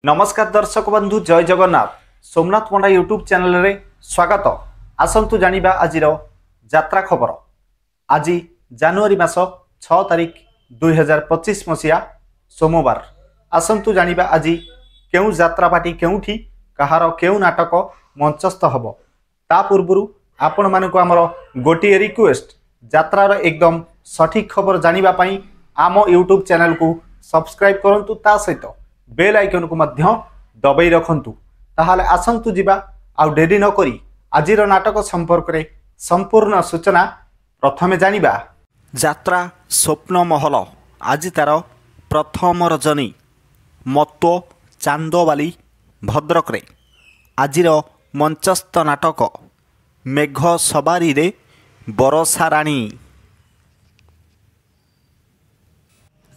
ନମସ୍କାର ଦର୍ଶକ ବନ୍ଧୁ, ଜୟ ଜଗନ୍ନାଥ। ସୋମନାଥ ପଣ୍ଡା ୟୁଟ୍ୟୁବ୍ ଚ୍ୟାନେଲରେ ସ୍ୱାଗତ। ଆସନ୍ତୁ ଜାଣିବା ଆଜିର ଯାତ୍ରା ଖବର। ଆଜି ଜାନୁଆରୀ ମାସ 6 ତାରିଖ 2025 ମସିହା ସୋମବାର। ଆସନ୍ତୁ ଜାଣିବା ଆଜି କେଉଁ ଯାତ୍ରା ପାର୍ଟି କେଉଁଠି କାହାର କେଉଁ ନାଟକ ମଞ୍ଚସ୍ଥ ହେବ। ତା ପୂର୍ବରୁ ଆପଣମାନଙ୍କୁ ଆମର ଗୋଟିଏ ରିକ୍ୱେଷ୍ଟ, ଯାତ୍ରାର ଏକଦମ ସଠିକ୍ ଖବର ଜାଣିବା ପାଇଁ ଆମ ୟୁଟ୍ୟୁବ୍ ଚ୍ୟାନେଲକୁ ସବସ୍କ୍ରାଇବ୍ କରନ୍ତୁ, ତା ସହିତ ବେଲ୍ ଆଇକନ୍କୁ ମଧ୍ୟ ଦବାଇ ରଖନ୍ତୁ। ତାହେଲେ ଆସନ୍ତୁ ଯିବା ଆଉ ଡେରି ନକରି ଆଜିର ନାଟକ ସମ୍ପର୍କରେ ସମ୍ପୂର୍ଣ୍ଣ ସୂଚନା ପ୍ରଥମେ ଜାଣିବା। ଯାତ୍ରା ସ୍ୱପ୍ନ ମହଲ ଆଜି ତାର ପ୍ରଥମ ରଜନୀ ମତ୍ୱ ଚାନ୍ଦବାଲି ଭଦ୍ରକରେ। ଆଜିର ମଞ୍ଚସ୍ଥ ନାଟକ ମେଘ ସବାରିରେ ବରଷା ରାଣୀ।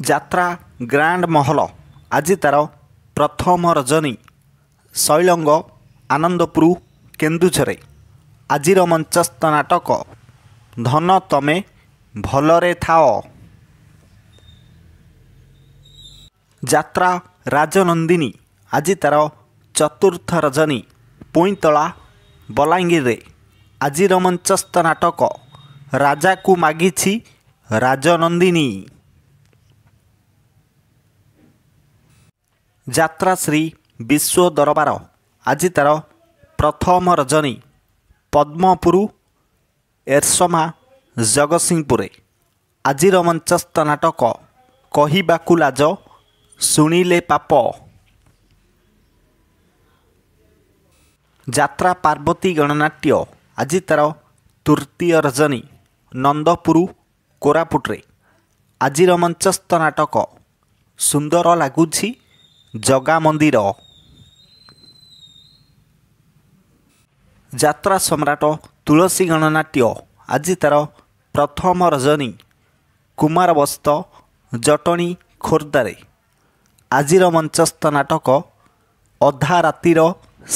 ଯାତ୍ରା ଗ୍ରାଣ୍ଡ ମହଲ ଆଜି ତାର ପ୍ରଥମ ରଜନୀ ଶୈଳଙ୍ଗ ଆନନ୍ଦପୁର କେନ୍ଦୁଝରେ। ଆଜିର ମଞ୍ଚସ୍ଥ ନାଟକ ଧନ ତମେ ଭଲରେ ଥାଅ। ଯାତ୍ରା ରାଜନନ୍ଦିନୀ ଆଜି ତାର ଚତୁର୍ଥ ରଜନୀ ପୁଇଁତଳା ବଲାଙ୍ଗୀରରେ। ଆଜିର ମଞ୍ଚସ୍ଥ ନାଟକ ରାଜାକୁ ମାଗିଛି ରାଜନନ୍ଦିନୀ। ଯାତ୍ରା ଶ୍ରୀ ବିଶ୍ୱ ଦରବାର ଆଜି ତାର ପ୍ରଥମ ରଜନୀ ପଦ୍ମପୁର ଏରସମା ଜଗତସିଂହପୁରରେ। ଆଜିର ମଞ୍ଚସ୍ଥ ନାଟକ କହିବାକୁ ଲାଜ ଶୁଣିଲେ ପାପ। ଯାତ୍ରା ପାର୍ବତୀ ଗଣନାଟ୍ୟ ଆଜି ତାର ତୃତୀୟ ରଜନୀ ନନ୍ଦପୁର କୋରାପୁଟରେ। ଆଜିର ମଞ୍ଚସ୍ଥ ନାଟକ ସୁନ୍ଦର ଲାଗୁଛି ଜଗା ମନ୍ଦିର। ଯାତ୍ରା ସମ୍ରାଟ ତୁଳସୀ ଗଣନାଟ୍ୟ ଆଜି ତାର ପ୍ରଥମ ରଜନୀ କୁମାରବସ୍ତ ଜଟଣୀ ଖୋର୍ଦ୍ଧାରେ। ଆଜିର ମଞ୍ଚସ୍ଥ ନାଟକ ଅଧା ରାତିର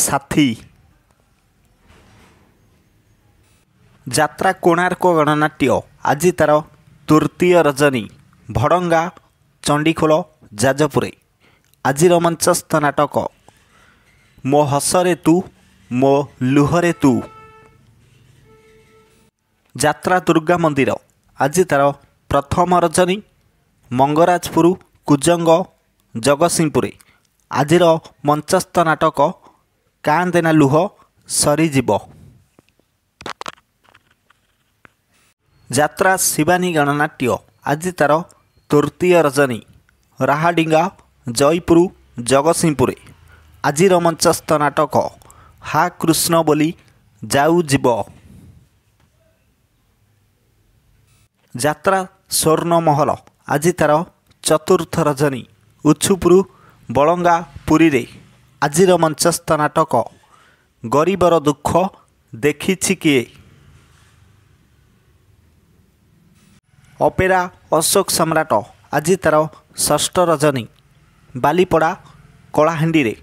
ସାଥୀ। ଯାତ୍ରା କୋଣାର୍କ ଗଣନାଟ୍ୟ ଆଜି ତାର ତୃତୀୟ ରଜନୀ ଭଡ଼ଙ୍ଗା ଚଣ୍ଡିଖୋଲ ଯାଜପୁରରେ। ଆଜିର ମଞ୍ଚସ୍ଥ ନାଟକ ମୋ ହସରେ ତୁ ମୋ ଲୁହରେ ତୁ। ଯାତ୍ରା ଦୁର୍ଗା ମନ୍ଦିର ଆଜି ତାର ପ୍ରଥମ ରଜନୀ ମଙ୍ଗରାଜପୁର କୁଜଙ୍ଗ ଜଗତସିଂହପୁରରେ। ଆଜିର ମଞ୍ଚସ୍ଥ ନାଟକ କାନ୍ଦେନା ଲୁହ ସରିଯିବ। ଯାତ୍ରା ଶିବାନୀ ଗଣନାଟ୍ୟ ଆଜି ତାର ତୃତୀୟ ରଜନୀ ରାହାଡିଙ୍ଗା ଜୟପୁର ଜଗତସିଂହପୁରରେ। ଆଜିର ମଞ୍ଚସ୍ଥ ନାଟକ ହା କୃଷ୍ଣ ବୋଲି ଯାଉ ଯିବ। ଯାତ୍ରା ସ୍ୱର୍ଣ୍ଣ ମହଲ ଆଜି ତାର ଚତୁର୍ଥ ରଜନୀ ଉଛୁପୁର ବଳଙ୍ଗା ପୁରୀରେ। ଆଜିର ମଞ୍ଚସ୍ଥ ନାଟକ ଗରିବର ଦୁଃଖ ଦେଖିଛି କିଏ। ଅପେରା ଅଶୋକ ସମ୍ରାଟ ଆଜି ତାର ଷଷ୍ଠ ରଜନୀ ବାଲିପଡ଼ା କଳାହାଣ୍ଡିରେ।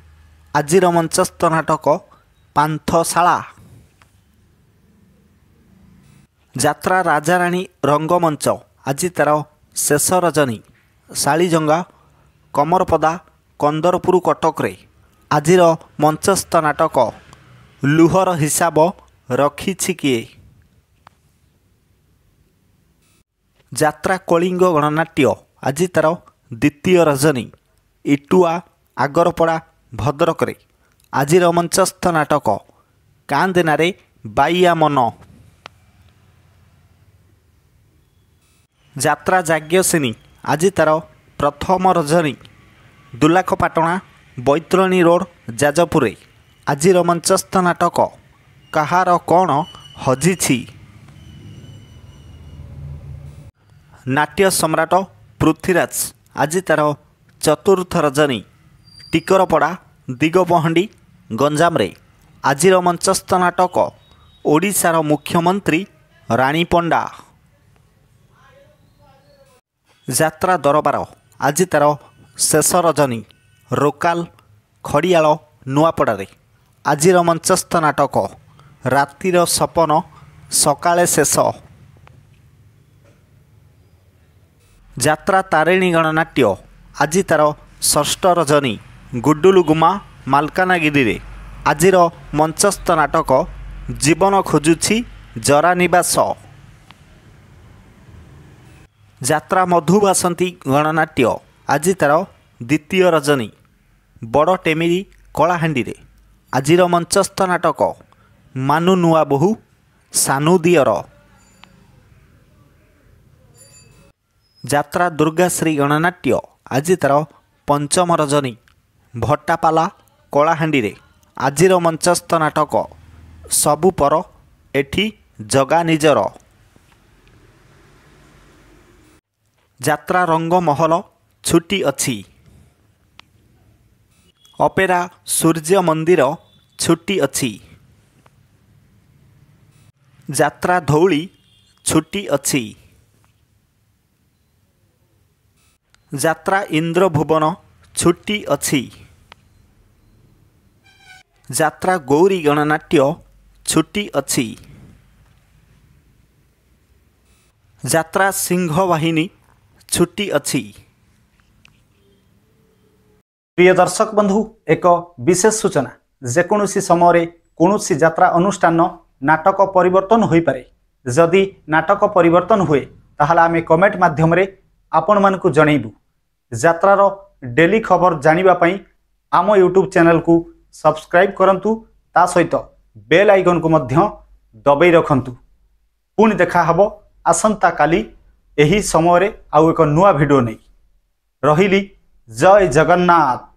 ଆଜିର ମଞ୍ଚସ୍ଥ ନାଟକ ପାନ୍ଥଶାଳା। ଯାତ୍ରା ରାଜାରାଣୀ ରଙ୍ଗମଞ୍ଚ ଆଜି ତାର ଶେଷ ରଜନୀ ଶାଳିଜଙ୍ଗା କମରପଦା କନ୍ଦରପୁର କଟକରେ। ଆଜିର ମଞ୍ଚସ୍ଥ ନାଟକ ଲୁହର ହିସାବ ରଖିଛି କିଏ। ଯାତ୍ରା କଳିଙ୍ଗ ଗଣନାଟ୍ୟ ଆଜି ତାର ଦ୍ୱିତୀୟ ରଜନୀ ଇଟୁଆ ଆଗରପଡ଼ା ଭଦ୍ରକରେ। ଆଜିର ମଞ୍ଚସ୍ଥ ନାଟକ କାନ୍ଦେନାରେ ବାଇଆ ମନ। ଯାତ୍ରା ଯାଜ୍ଞସେନୀ ଆଜି ତାର ପ୍ରଥମ ରଜନୀ ଦୁଲାଖପାଟଣା ବୈତରଣୀ ରୋଡ଼ ଯାଜପୁରରେ। ଆଜିର ମଞ୍ଚସ୍ଥ ନାଟକ କାହାର କ'ଣ ହଜିଛି। ନାଟ୍ୟ ସମ୍ରାଟ ପୃଥ୍ୱୀରାଜ ଆଜି ତାର ଚତୁର୍ଥ ରଜନୀ ଟିକରପଡ଼ା ଦିଗପହଣ୍ଡି ଗଞ୍ଜାମରେ। ଆଜିର ମଞ୍ଚସ୍ଥ ନାଟକ ଓଡ଼ିଶାର ମୁଖ୍ୟମନ୍ତ୍ରୀ ରାଣୀ ପଣ୍ଡା। ଯାତ୍ରା ଦରବାର ଆଜି ତାର ଶେଷ ରଜନୀ ରୋକାଲ ଖଡ଼ିଆଳ ନୂଆପଡ଼ାରେ। ଆଜିର ମଞ୍ଚସ୍ଥ ନାଟକ ରାତିର ସପନ ସକାଳେ ଶେଷ। ଯାତ୍ରା ତାରିଣୀ ଗଣନାଟ୍ୟ ଆଜି ତାର ଷଷ୍ଠ ରଜନୀ ଗୁଡୁଲୁଗୁମା ମାଲକାନଗିରିରେ। ଆଜିର ମଞ୍ଚସ୍ଥ ନାଟକ ଜୀବନ ଖୋଜୁଛି ଜରାନିବାସ। ଯାତ୍ରା ମଧୁବାସନ୍ତୀ ଗଣନାଟ୍ୟ ଆଜି ତା'ର ଦ୍ୱିତୀୟ ରଜନୀ ବଡ଼ ଟେମିରି କଳାହାଣ୍ଡିରେ। ଆଜିର ମଞ୍ଚସ୍ଥ ନାଟକ ମାନୁ ନୂଆ ବୋହୂ ସାନୁ ଦିଅର। ଯାତ୍ରା ଦୁର୍ଗାଶ୍ରୀ ଗଣନାଟ୍ୟ ଆଜି ତା'ର ପଞ୍ଚମ ରଜନୀ ଭଟ୍ଟାପାଲା କଳାହାଣ୍ଡିରେ। ଆଜିର ମଞ୍ଚସ୍ଥ ନାଟକ ସବୁ ପର ଏଠି ଜଗା ନିଜର। ଯାତ୍ରା ରଙ୍ଗମହଲ ଛୁଟି ଅଛି। ଅପେରା ସୂର୍ଯ୍ୟ ମନ୍ଦିର ଛୁଟି ଅଛି। ଯାତ୍ରା ଧଉଳି ଛୁଟି ଅଛି। ଯାତ୍ରା ଇନ୍ଦ୍ରଭୁବନ ଛୁଟି ଅଛି। ଯାତ୍ରା ଗୌରୀ ଗଣନାଟ୍ୟ ଛୁଟି ଅଛି। ଯାତ୍ରା ସିଂହବାହିନୀ ଛୁଟି ଅଛି। ପ୍ରିୟ ଦର୍ଶକ ବନ୍ଧୁ, ଏକ ବିଶେଷ ସୂଚନା, ଯେକୌଣସି ସମୟରେ କୌଣସି ଯାତ୍ରା ଅନୁଷ୍ଠାନ ନାଟକ ପରିବର୍ତ୍ତନ ହୋଇପାରେ। ଯଦି ନାଟକ ପରିବର୍ତ୍ତନ ହୁଏ, ତାହେଲେ ଆମେ କମେଣ୍ଟ ମାଧ୍ୟମରେ ଆପଣମାନଙ୍କୁ ଜଣାଇବୁ। ଯାତ୍ରାର ଡେଲି ଖବର ଜାଣିବା ପାଇଁ ଆମ ୟୁଟ୍ୟୁବ୍ ଚ୍ୟାନେଲକୁ ସବସ୍କ୍ରାଇବ୍ କରନ୍ତୁ, ତା ସହିତ ବେଲ୍ ଆଇକନ୍କୁ ମଧ୍ୟ ଦବେଇ ରଖନ୍ତୁ। ପୁଣି ଦେଖା ହେବ ଆସନ୍ତାକାଲି ଏହି ସମୟରେ ଆଉ ଏକ ନୂଆ ଭିଡ଼ିଓ ନେଇ। ରହିଲି, ଜୟ ଜଗନ୍ନାଥ।